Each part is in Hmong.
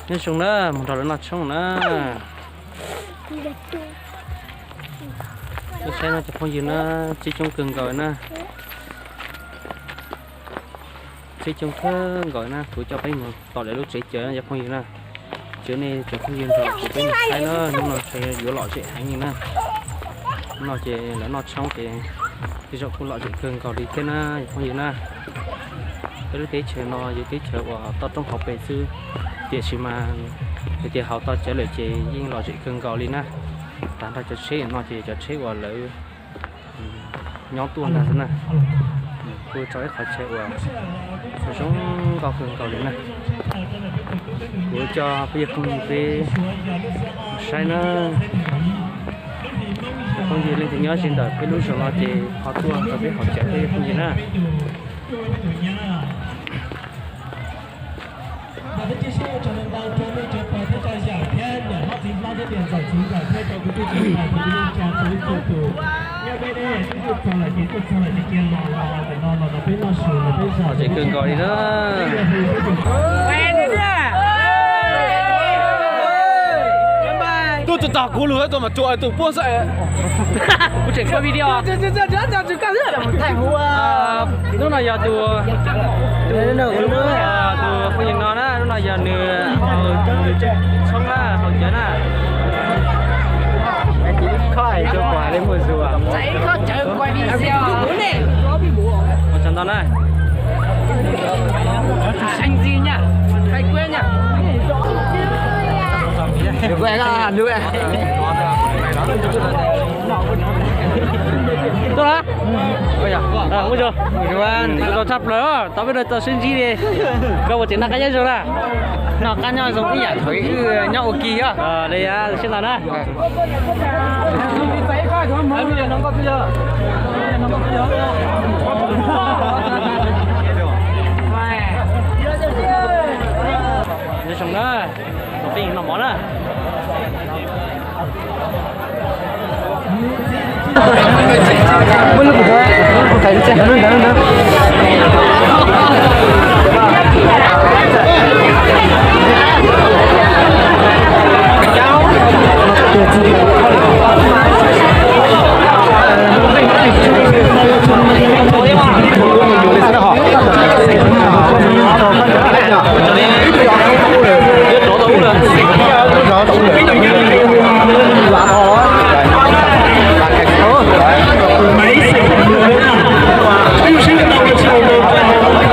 Nyob zoo na, mus nrog lawv noj tshoob na. Saib no cov phooj ywg na, tib coob kawg nkaus na. Tib coob kawg nkaus na, kuv coj peb mus tom lawv lub tsev caw na cov phooj ywg na. Cov nej cov phooj ywg nrog kuv peb mus saib na, hnub no ntshe yuav lom zem heev li na. Hnub no ces lawv noj tshoob ces tej zaum kuj lom zem kawg nkaus li thiab na cov phooj ywg na. Peb lub teb chaws no yog teb chaws uas toj roob hauv pes xwb, tiam sis mas yog tias haus tau cawv lawm ces yeej lom zem kawg nkaus li na. Tag nrho cov tsheb no ces cov tsheb uas lawv nyob tuaj ntag xwb na. Kuj tso ib qhov chaw uas zoo nkauj kawg nkaus li na. Kuv coj peb yawg phooj ywg peb saib na. Phooj ywg leej twg nyob ze ntawm peb lub zos no ces ho tuaj nrog peb haus cawv thiab phooj ywg na. Lom zem kawg nkaus li na. Tuaj txog kuv lug tuaj mas tsuas tus puab xwb. Kuv tseem kuaj video. Hnub no yog tus, tus phooj ywg no na, hnub no yog nws tshoob na, haus cawv na. Ua tsaug ntau na. Tuaj na. Ua tsaug, ua tsaug tshaj plaws, tau peb daws tau sib ntsib li. Koj puas tseem noj qab nyob zoo na? Noj qab nyob zoo ib yam thaum wb nyob ua ke os. Li sib ntaus na. Nyob zoo na, tus phooj ywg noj mov na.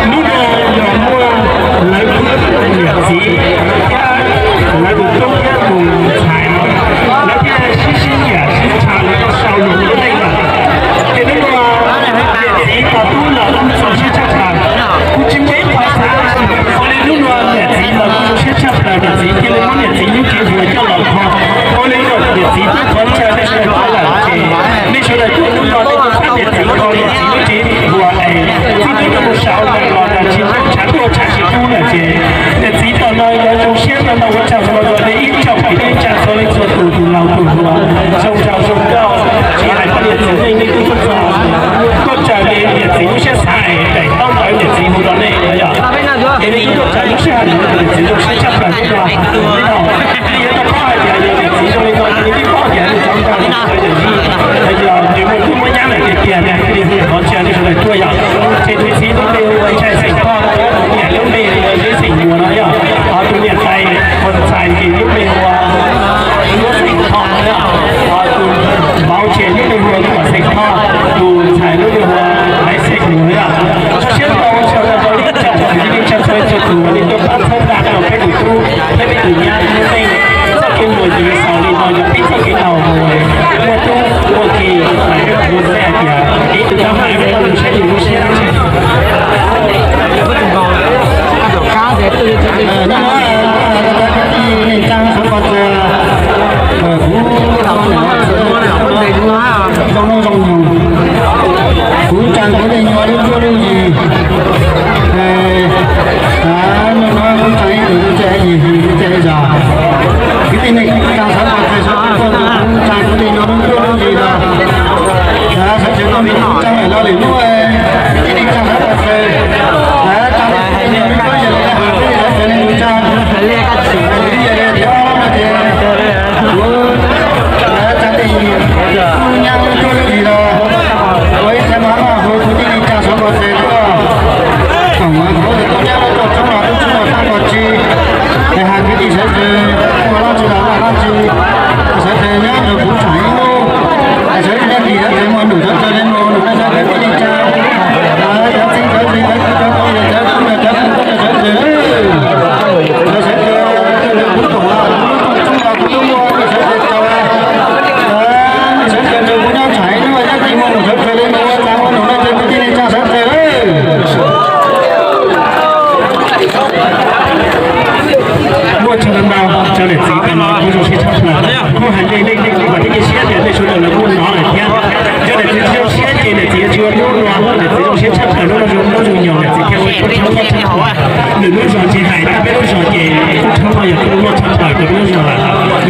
Hnub no yog muaj lawv niam txiv, lawv tus tub thiab tus ntxhais, lawv thiaj sib sib nyiam sib ntshaw los tau sau lus ua neej lawm. Ces hnub no niam txiv tos tub los kuj txaus siab tshaj plaws. Kuv tsis muaj ib qho xav, ua li hnub no niam txiv los kuj zoo siab tshaj plaws, niam txiv thiaj li muab niam txiv lub cev hluas coj los kho. Ua li niam txiv twb thov chaw nej sawv daws lawm ces nej sawv daws tuaj hnub no nej tuaj pab niam txiv kho niam txiv lub cev hluas es txib tub tuaj mus sau los los tsis tshav tuaj tshav tsis kub lawm ces niam txiv tos no yog zoo siab no ua tsaug ua rau nej ib tsoom kwv tij neej tsa txhua leej txhua tus, tus laus tus hluas, zoo nraug zoo nkauj, tsis hais poj niam txiv neej nej kuj txhua txhua. Kuj raws li niam txiv lub siab xav es daim taub ntawv niam txiv hu rau nej no yog. Es nej kuj raws lub sij hawm niam txiv zoo siab tshaj plaws no. Nej tau paub hais tias yog niam txiv zoo li no, nej twb paub tias nej txhob nrog niam txiv yog nws muaj tub muaj nyab lawm tiag tiag, nej thiaj li hu qhov tsia nej sawv daws tuaj yom. Ces niam txiv no nws ua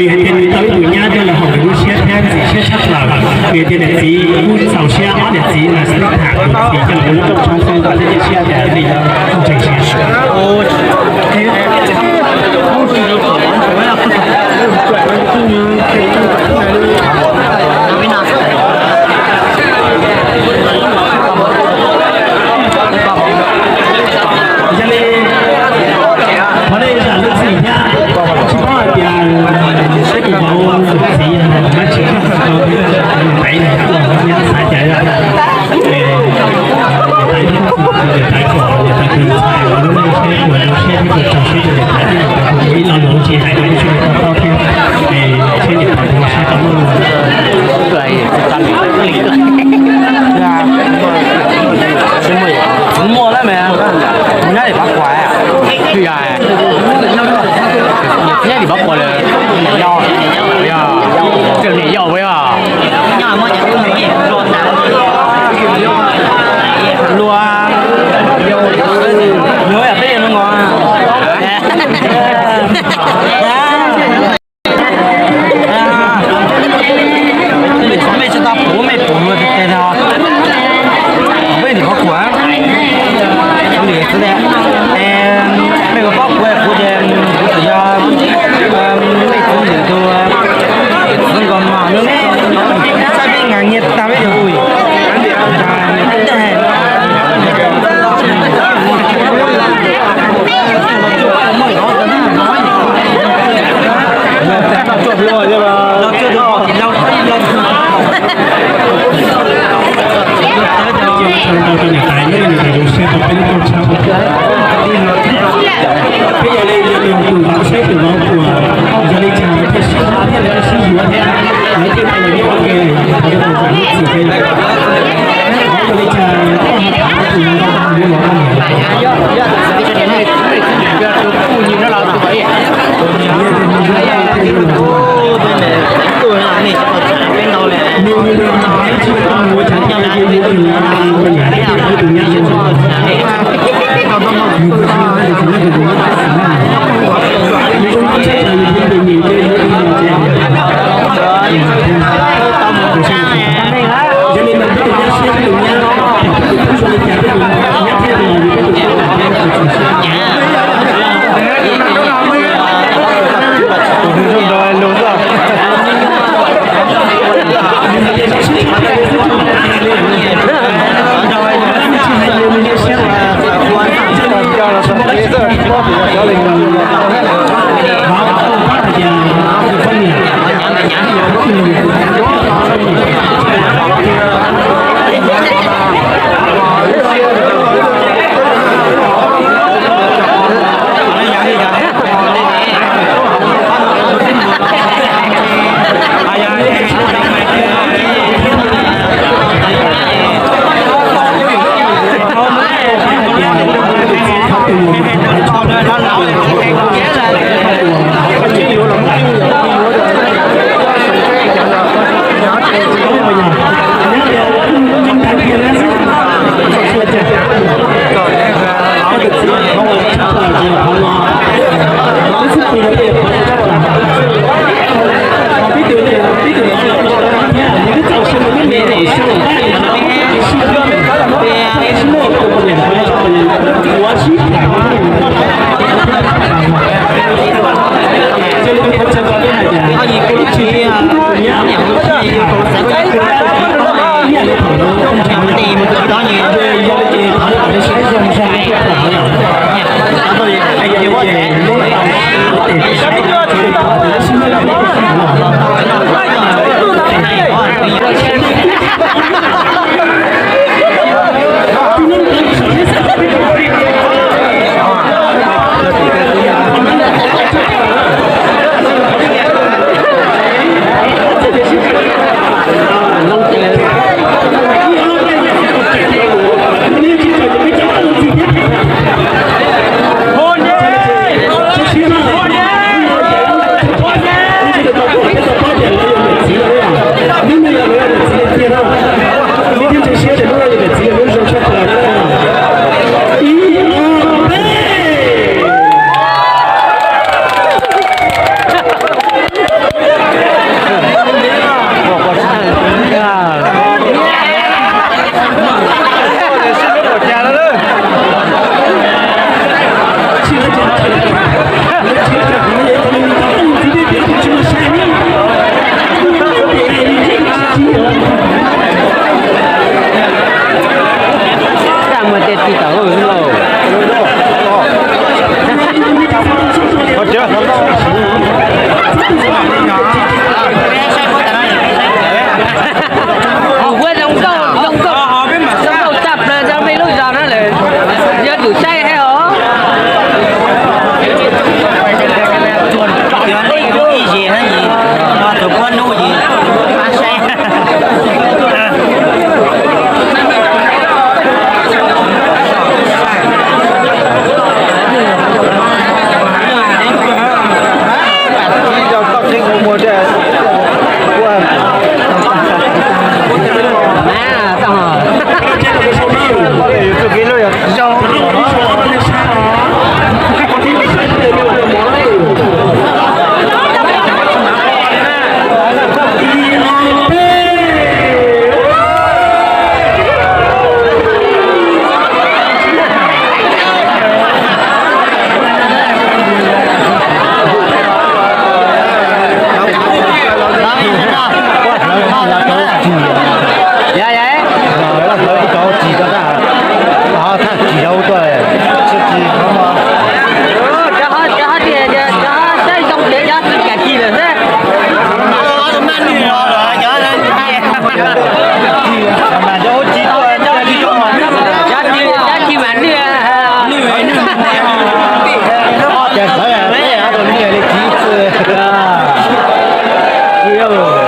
Hais tias nws tau ib tug nyab coj los haum nws lub siab thiab ntxim siab tshaj plaws. Vim tias niam txiv kuj txaus siab, ob niam txiv mas xwb tham tus txiv coj los ua lub rooj tshoob xwb, thiaj li siab tias li ntseeg siab. Yog li, qhov nej zam lub txim thiab, tsis paub hais tias seb kuv vauv tus txiv no mas tsis tau tau pem no los nyab xav cas, niam tais, niam tais kom niam tais tus ntxhais ua lub neej seb puas zoo siab thiab puas txaus siab rau niam tais thiab niam tais tus ib lo lus tsis hais rau lub suab tau paub thiab, seb niam tais puas zoo siab tau lub. Muaj lawm mas, mus nyob tim Pab Quas, mus nyob tim Pab Quas lawm, niam yau, yog, niam yau yog. Luag, luag yog peb yog no. Mej tsis tau puv, mej puv luag tes tes no. Peb nim qhov kuam, kuv lwm xwb tias, mej kuv paub kuv, kuv ces kuv txawm yog mej kuv lwm tus, kuv nkaus mom no ne, saib peb nqa nyiaj tag peb yog ui. Tau rau niam tais, niam tais zoo siab tau peb lub rooj tshoob. Peb yog li yog tus vauv saib tus vauv puas, yog li cas thiaj sib hlub thiab lawv thiaj sib yuav thiab, lawv thiaj tau los nyob ua ke, thov rau tus vauv lub txim thiab. Yog li cas koj ho tham tus vauv no, Yog,